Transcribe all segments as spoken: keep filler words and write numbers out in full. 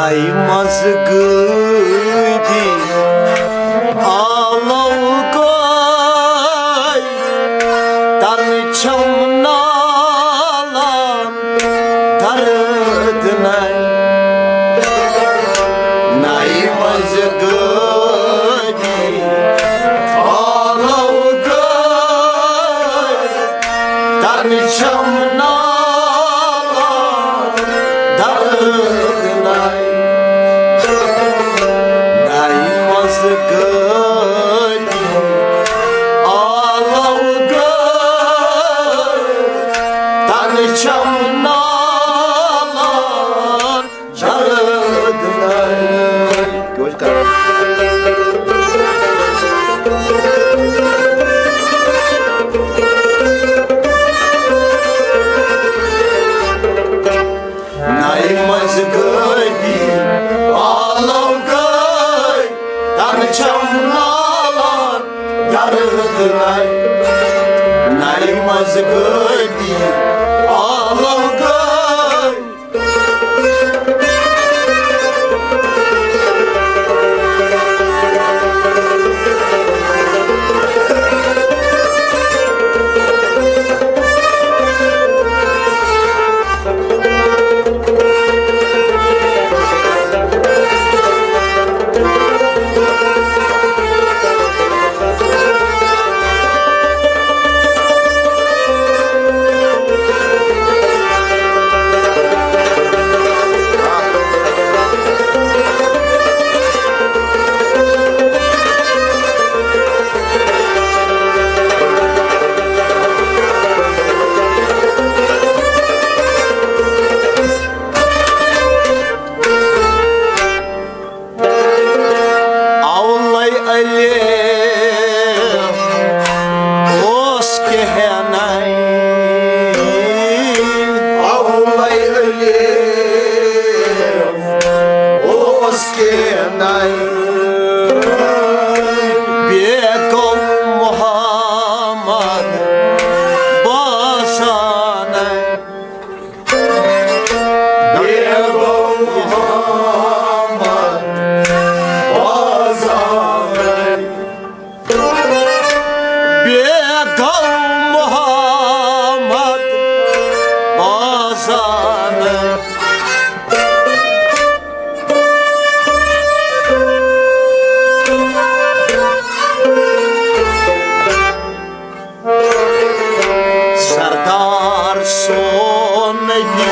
A مزٕ گٲدی آلو گٔے، تَنہٕ چھَم نالان دَرٕد نَے۔ نَے مزٕ گٲدی آلو گٔے، تَنہٕ چھَم نالان دَرٕد نَے۔ نَے مزٕ گٲدی آلو گٔے، تَنہٕ چھَم نالان دَرٕد نَے۔ کیٛاہ چھِ کران؟ نَے مزٕ گٲدی آلو گٔے، تَنہٕ چھَم نالان دَرٕد نَے۔ نَے مزٕ گٲدی آلو گٔے۔ اولے الف اوس کہنائی۔ اولے الف اوس کہنائی۔ بیگم محمد باسانائی۔ بیگم محمد بازار۔ بیگم محمد بازار۔ سردار سون نبی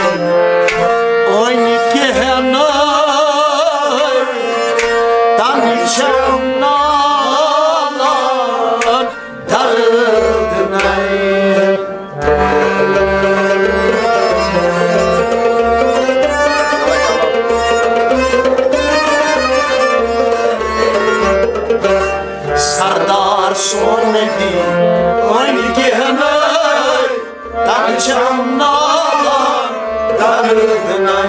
أنۍ کہنائی، تَنہٕ چھَم نالان دَرٕد نَے۔ سردار سون نبی أنۍ کہنائی، تَنہٕ چھَم نالان دَرٕد نَے۔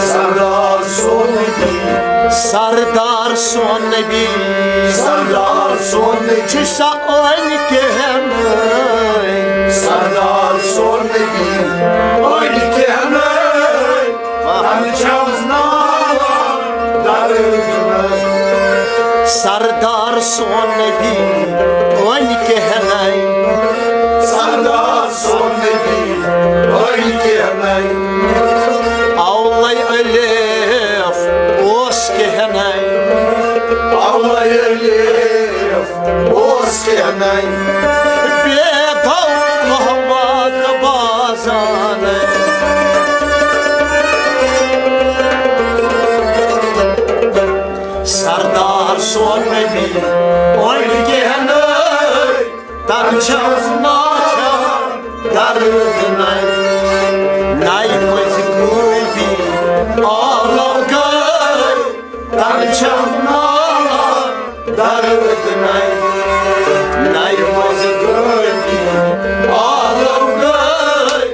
سردار سون نبی، سردار سون نبی، سردار سون نبی چھُ سا أنۍ کہنائی۔ سردار سون نبی أنۍ کہنائی، تَنہٕ چھَم نالان دَرٕد نَے۔ سردار سون نبی أنۍ کہنائی۔ سردار سون نبی أنۍ کہنائی۔ اولے الف اوس کہنائی۔ اولے الف اوس کہنائی۔ بیگم محمد بازانائی۔ سردار سون نبی أنۍ کہنائی، تَنہٕ چھَم نالان دَرٕد نَے۔ نَے مزٕ گٲدی آلو گٔے، تَنہٕ چھَم نالان دَرٕد نَے۔ نَے مزٕ گٲدی آلو گٔے۔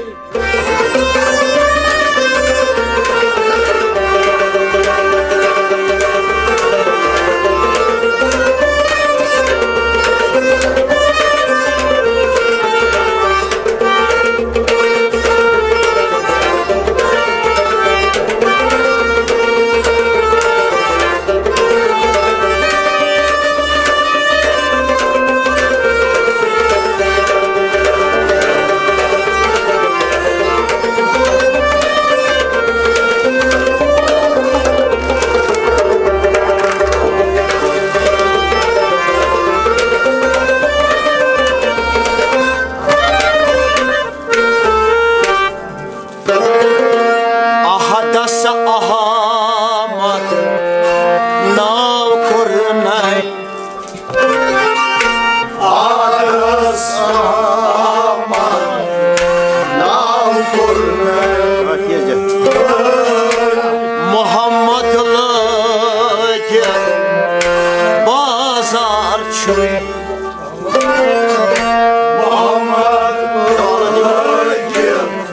حدس احمد ناو کرنائی۔ حدس احمد ناو کرنائی۔ محمد لٲگِتھ بازار چھُے۔ محمد لٲگِتھ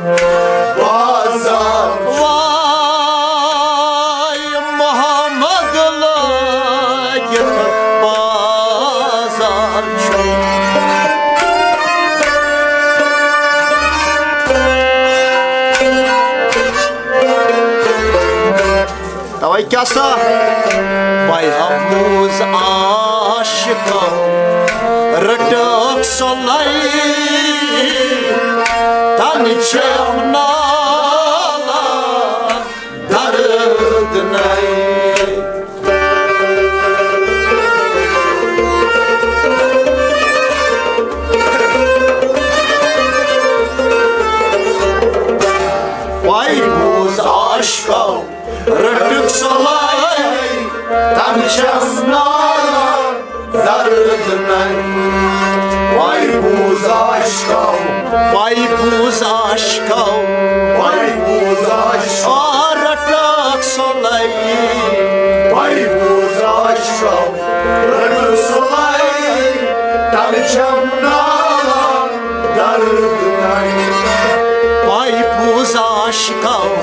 بازار۔ واے محمد لٲگِتھ بازار چھُ۔ توے کیٛاہ سا؟ بیموز عاشقو رٔٹٕکھ سۄ لَے، تَنہٕ چھَم نالان درد نَے۔ بیموز عاشقو رٔٹٕکھ سۄ لَے، تَنہٕ چھَم نالان درد نَے۔ بیموز عاشقو، بیموز عاشقو، بیموز عاشقو۔ آ، رٔٹٕکھ سۄ لَے۔ بیموز عاشقو رٔٹٕکھ سۄ لَے، تَنہٕ چھَم نالان درد نَے۔ بیموز عاشقو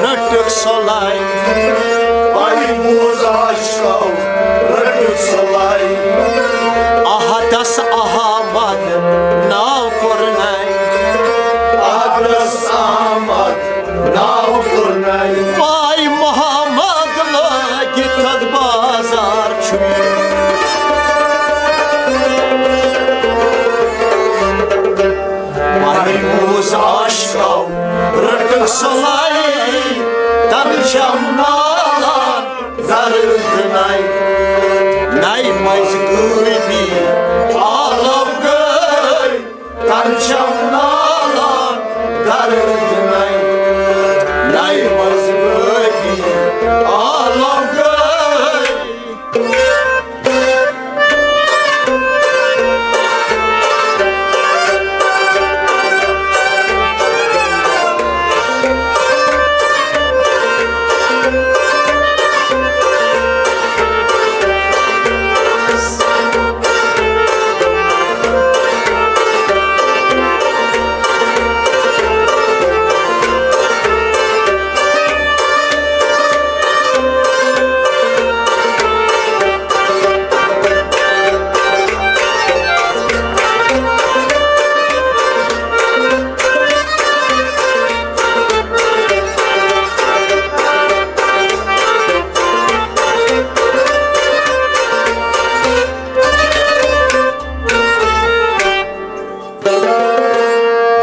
رٔٹٕکھ سۄ لَے۔ بیموز عاشقو رٔٹٕکھ سۄ لَے۔ احدس احمد ناو کرنائی۔ احدس احمد ناو کرنائی۔ واے محمد لٲگِتھ بازار چھُ۔ بیموز عاشقو رٔٹٕکھ سۄ لَے، تَنہٕ چھَم نالان درد نَے۔ نَے مٔنٛزۍ غٲبی عالم گٔے، تَنہٕ چھَم نالان درد نَے۔ نَے مٔنٛزۍ غٲبی عالم گٔے۔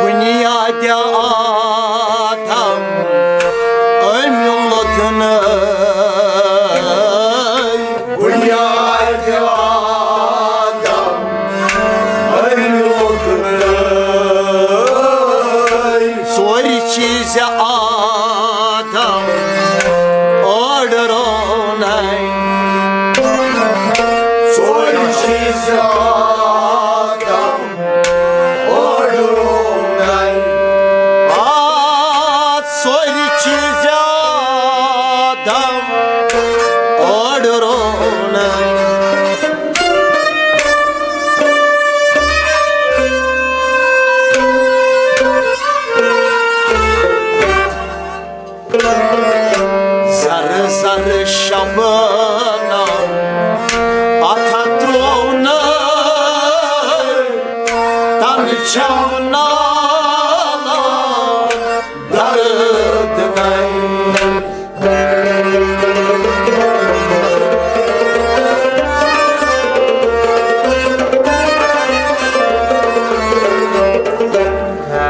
بنیاد آدم أمۍ لوٚتھ نہٕ۔ بنیاد آدم أمۍ لوٚتھ نہٕ۔ سورُے چیٖز آدم أڑ رونَے۔ سورُے چیٖز آدم أڑ رونَے۔ آ، سورُے چیٖز آدم أڑ رونَے۔ زر زر شبنم اتھ ترٛوو نہٕ، تنہٕ چھم نالان درد نَے۔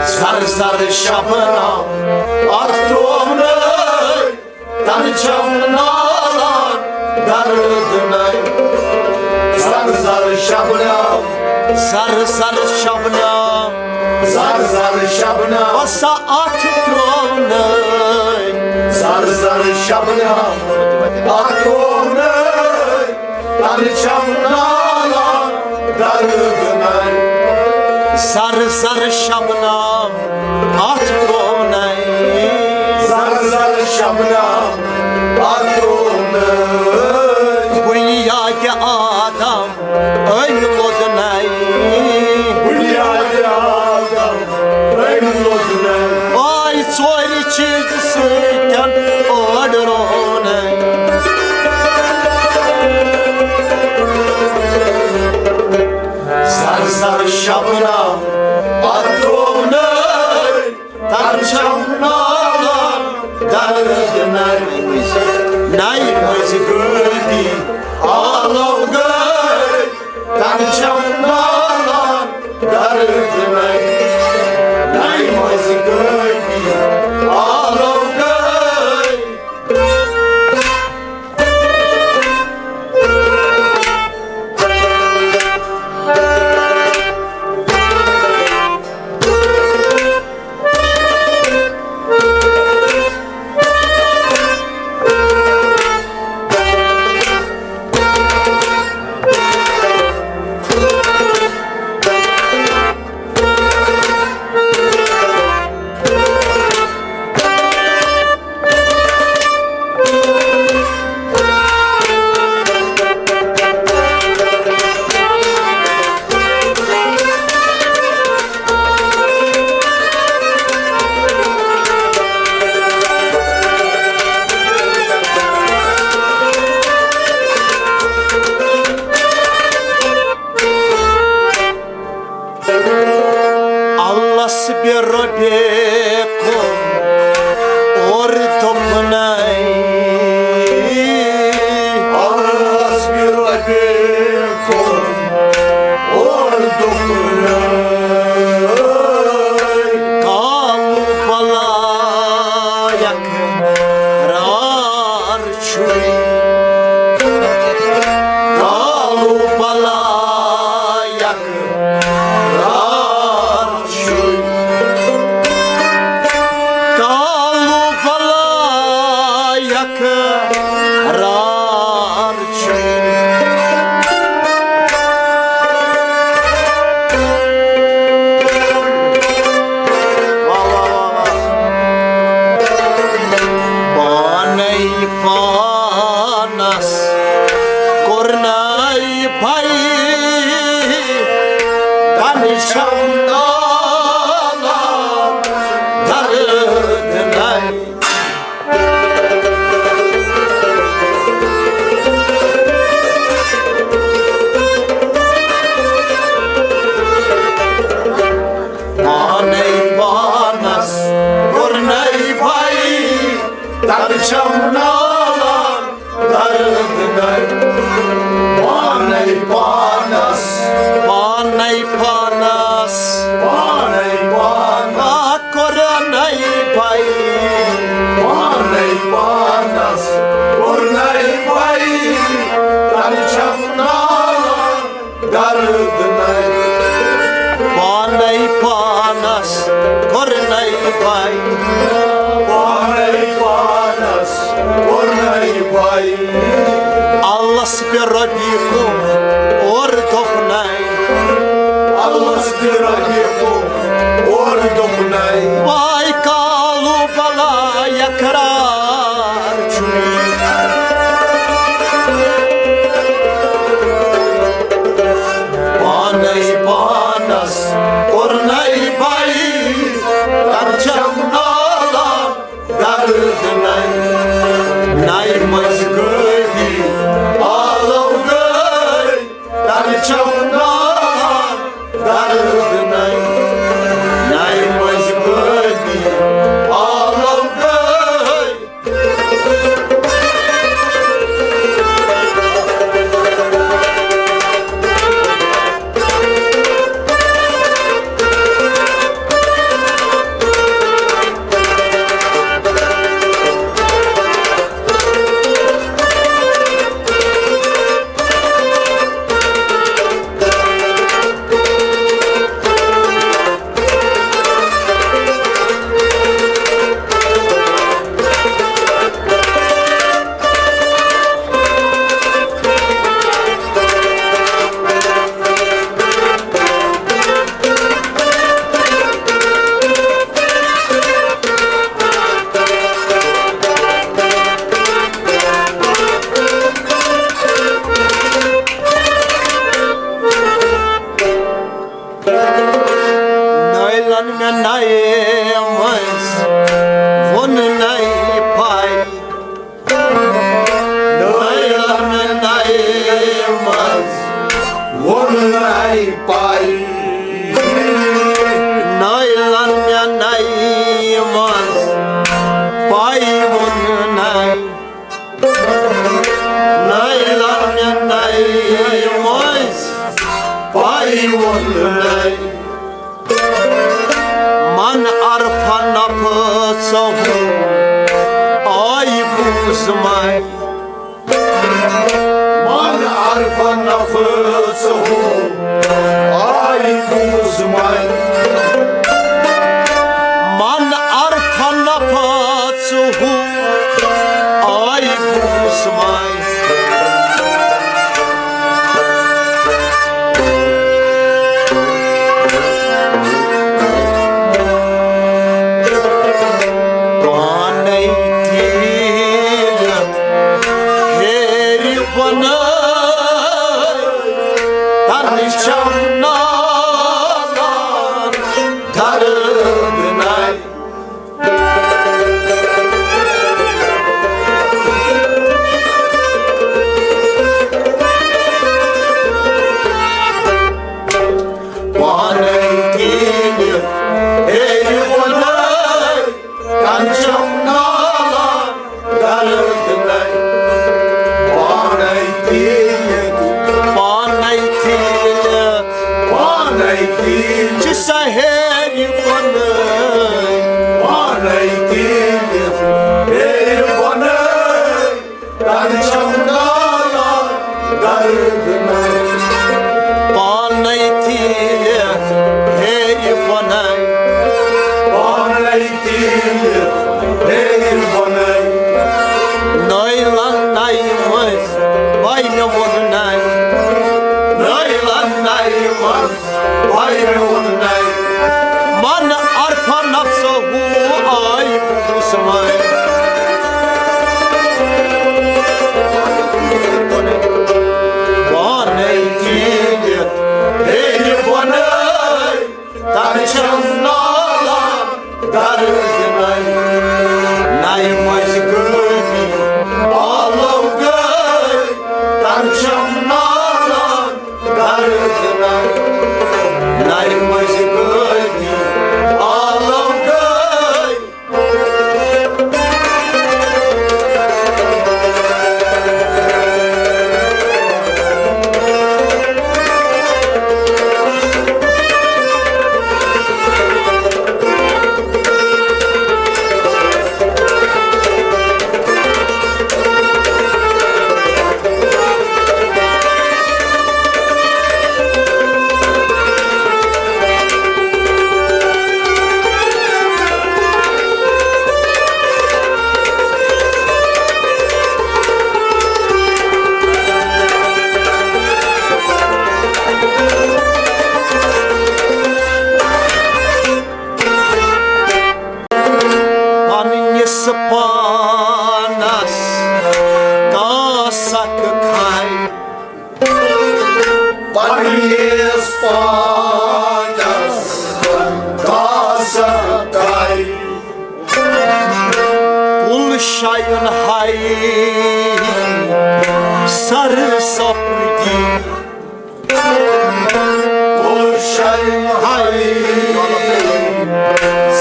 زر زر شبنم اتھ ترٛوو نہٕ، تنہٕ چھم نالان درد نَے۔ زر زر شبنم، زر زر شبنم، زر زر شبنم، وسا اتھ ترٛوو نَے۔ شبنم اتھ گوٚو نہٕ، تنہٕ چھم نالان درد نَے۔ زر زر شبنم اتھ گوٚو نَے۔ زر زر شبنم اتھ گوٚو نہٕ۔ بنیاد آدم أمۍ لوٚد نَے۔ بنیاد آدم أمۍ لوٚد نَے۔ آے ژورِ چیٖز سۭتۍ أڑ رونَے۔ زر زر شبنم اتھ گوٚو نَے۔ تنہٕ چھم نالان درد نَے۔ نَے مٔنٛزۍ گٲڑی آلو گٔے۔ تنہٕ چھم نالان درد نَے۔ نَے مٔنٛزۍ گٲڑی آلو گٔے۔ اللس بربکم اور دوٚپنَے۔ اللس بربکم اور دوٚپنَے۔ کالو بلایک رار چھُے۔ کالو بلایک رار چھُے۔ کالو بلایک رار چھُے۔ واہ، واہ، واہ، واہ۔ پانے پانس کرنائی بھائی، تن چھم نالان درد نئی۔ پانے پانس کرنائی بھائی، تن چھم نالان درد نئی۔ پانے پانس، پانے پانس، پانے پانس کرنائی بھائی۔ پانے پانس کرنائی بھائی، تن چھم نالان درد نئی۔ پانے پانس کرنائی بھائی۔ پانے پانس کرنائی بھائی۔ اللس بربکم اور دوٚپنَے۔ اللس بربکم اور دوٚپنَے۔ واے کالو بلایک رار چھُے۔ پانے پانس کرنائی بھائی، تن چھم نالان من عرفہ نفسہ آی بوزمے۔ من عرفہ نفسہ آی بوزمے۔ من عرفہ نفسہ آی بوزمے۔ پانے تیل ہیرِ بنے، تن چھم نالان درد ناے۔ پانے تیل ہیرِ بنے، تن چھم نالان درد ناے۔ پانے تیل، پانے تیل، پانے تیل چھِ سا ہیرِ بنے۔ پانے تیل ہیرِ بنے، تن چھم نالان درد ناے۔ پانے تیل ہیرِ بنے۔ پانے تیل ہیرِ بنے۔ نٲیلن ناے منٛز، وۄنۍ مےٚ ووٚن ناے۔ نٲیلن ناے منٛز، وۄنۍ مےٚ ووٚن ناے۔ من عرفہ نفسہ آی بوزمے۔ پانے تیل ہیرِ بنے، تن چھم نالان درد ناے۔ ناے مٔنٛزۍ غٲبی آلو گٔے، تن چھم نالان درد ناے۔ ناے مٔنٛزۍ غٲبی آلو گٔے۔ پننِس پانس کاسک کھاے۔ پننِس پانس کاسک کھاے۔ کُل شایُن ہاے سر سپدی۔ کُل شایُن ہاے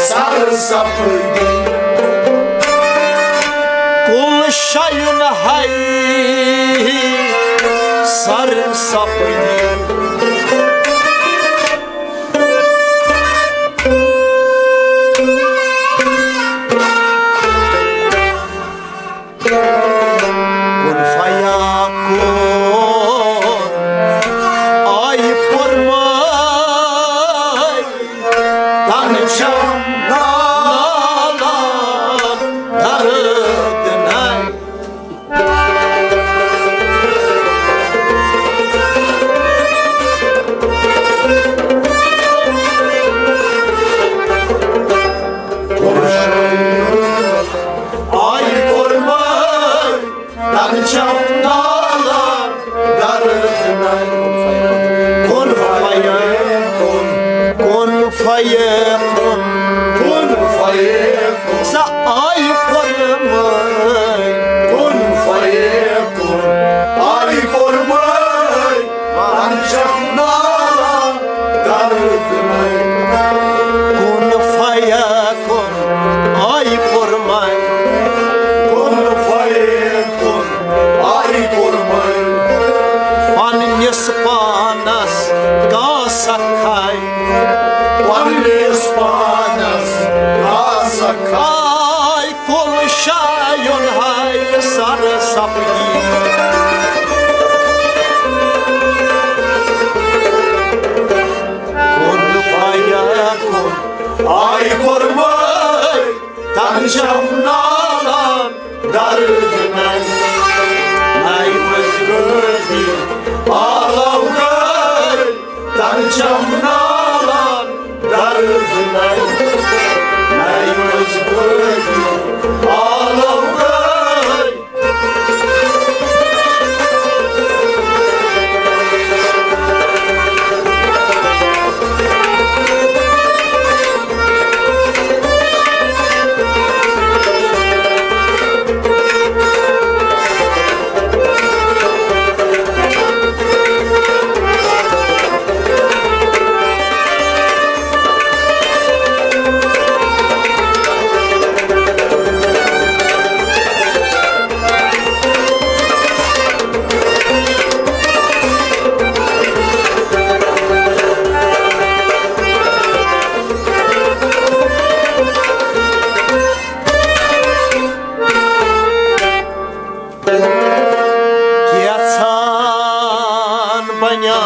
سر سپدی۔ کُل شایُن ہاے سر سپدی۔ کُن فیکون آیہِ پوٚرمُت، تَنہٕ چھَم نالان دَرد نَے۔ آیہِ پوٚرمُت، تَنہٕ چھَم نالان دَرد نَے۔ کُن فیکون، کُن فیکون، کُن فیکون۔ سۄ آیہِ پوٚرمُت۔ کُن فیکون، آیہِ پوٚرمُت۔ تَنہٕ چھَم نالان دَرد نَے۔ کُن فیکون، آیہِ پوٚرمُت۔ کُن فیکون، سپدی۔ کُن فیکُن آے کوٚرمَے، تَنہٕ چھَم نالان درد نَے۔ نَے مٔنٛزۍ گٲڑی آلو گٔے، تَنہٕ چھَم نالان درد نَے۔ نَے مٔنٛزۍ گٲڑی آلو گٔے۔ کیٛاہ ژھان بنیو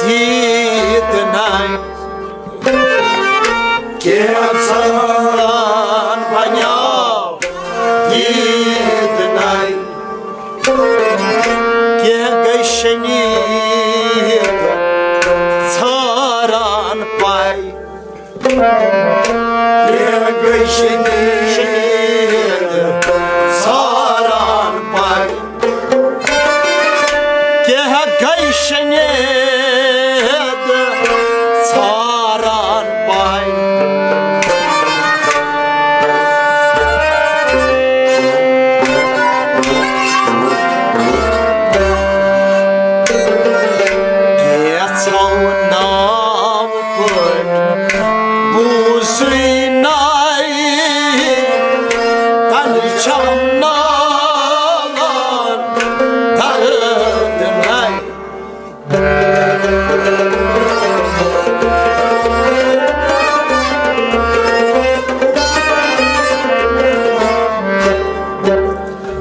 دیٖد نَے۔ کیٛاہ ژھان بنیو دیٖد نَے۔ کیٛاہ گٔے شنیٖد ژھاران پَے۔ کیٛاہ گٔے شنیٖد ژھاران پَے۔ کیٛاہ گٔے شنیٖد ژھاران پَے۔ کیٛاہ ژھاو ناو پٲٹھۍ بوٗزٕے نَے، تَنہٕ چھَم نالان درد نَے۔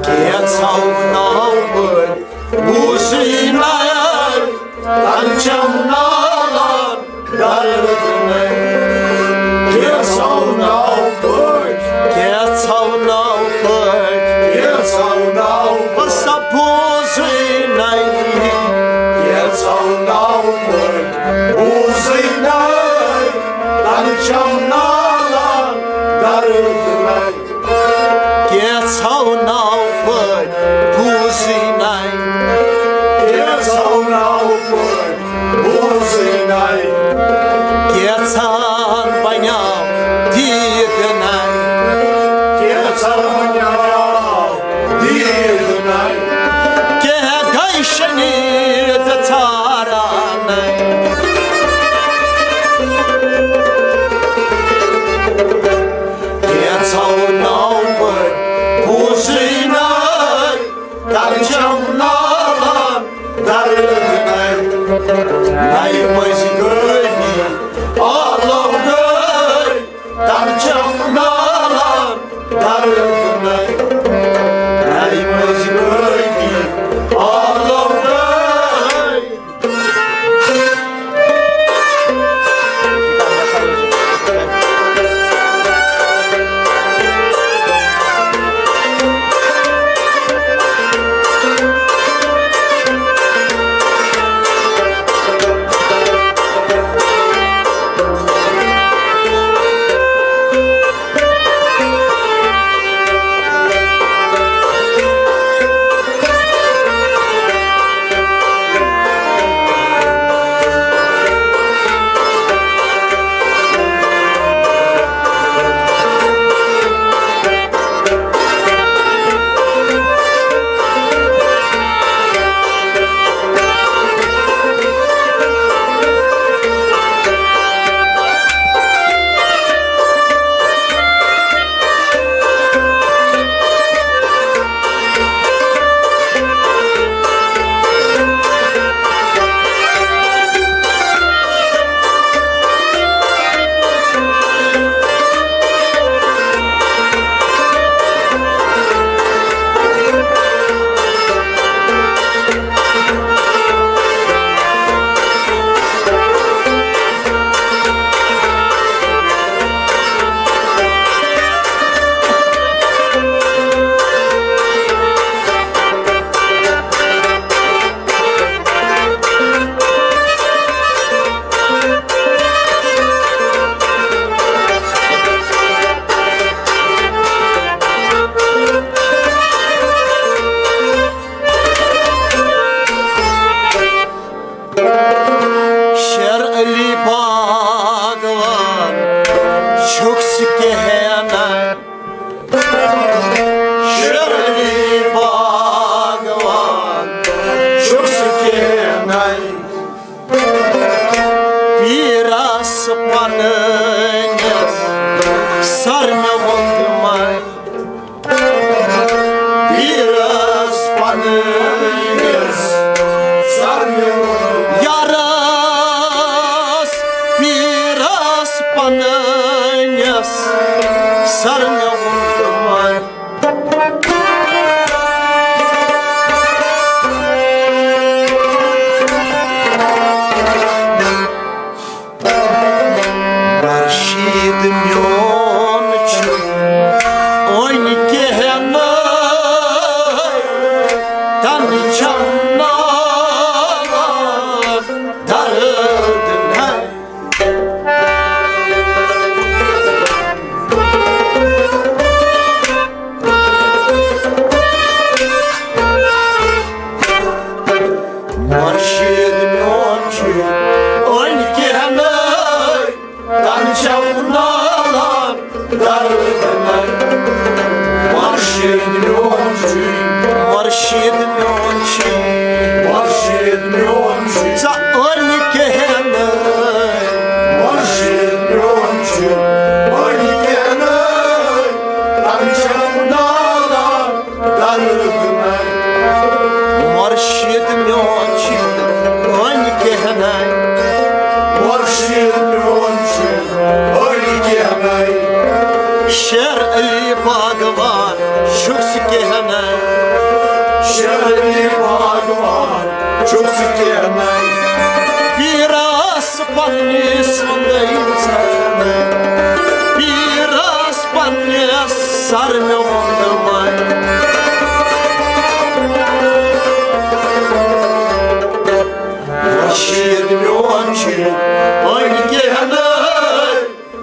کیٛاہ ژھاو ناو پٲٹھۍ بوٗزٕے نَے، تَنہٕ چھَم نالان درد نَے۔ کیٛاہ ژھاو ناو پٲٹھۍ۔ کیٛاہ ژھاو ناو پٲٹھۍ۔ کیٛاہ ژھاو ناو پٲٹھۍ۔ سا بوٗزٕے نَے۔ کیٛاہ ژھاو ناو پٲٹھۍ۔ بوٗزٕے نَے۔ تَنہٕ چھَم نالان درد نَے۔ کیٛاہ ژھاو ناو پٲٹھۍ بوٗزٕے نَے۔ کیٛاہ ژھاو ناو پٲٹھۍ بوٗزٕے نَے۔ کیٛاہ ژھان بنیو دیٖد نَے۔ کیٛاہ ژھان بنیو دیٖد نَے۔ کیٛاہ گٔے شنیٖد ژھاران نَے۔ کیٛاہ ژھاو ناو پٲٹھۍ بوٗزٕے یارس پیرس پننس سر مےٚ ووٚن تِمن۔ خورشید میون چھُ وۄنۍ کینٛہہ نہٕ، تَنہٕ چھَم نہٕ درد نہٕ۔ خورشید میون چھُ وۄنۍ کینٛہہ نہٕ، تَنہٕ چھَم نالان درد نَے۔ خورشید میون چھُ، خورشید میون چھُ، خورشید میون چھُ۔ ژٕ وۄنۍ کینٛہہ نہٕ۔ خورشید میون چھُ وۄنۍ کینٛہہ نہٕ، تَنہٕ چھَم نالان درد نَے۔ خورشید میون چھُ وۄنۍ کینٛہہ نَے۔ خورشید میون چھُ وۄنۍ کینٛہہ نَے۔ شیر علی باغوان چھُس کینٛہہ نَے۔ شیر علی باغوان چھُس کینٛہہ نَے۔ پیرس پننِس ووٚن تِمن۔ پیرس پننِس سر مےٚ ووٚن تِمن۔ خورشید میون چھُ وۄنۍ کینٛہہ نَے،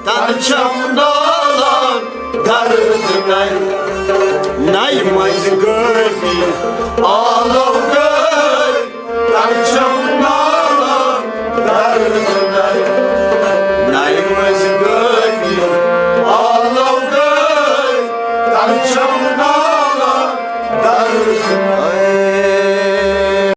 تَنہٕ چھَم نالان درد نَے۔ نَے منٛزِ گٲڑی آلو گٲڑۍ، تَنہٕ چھَم نالان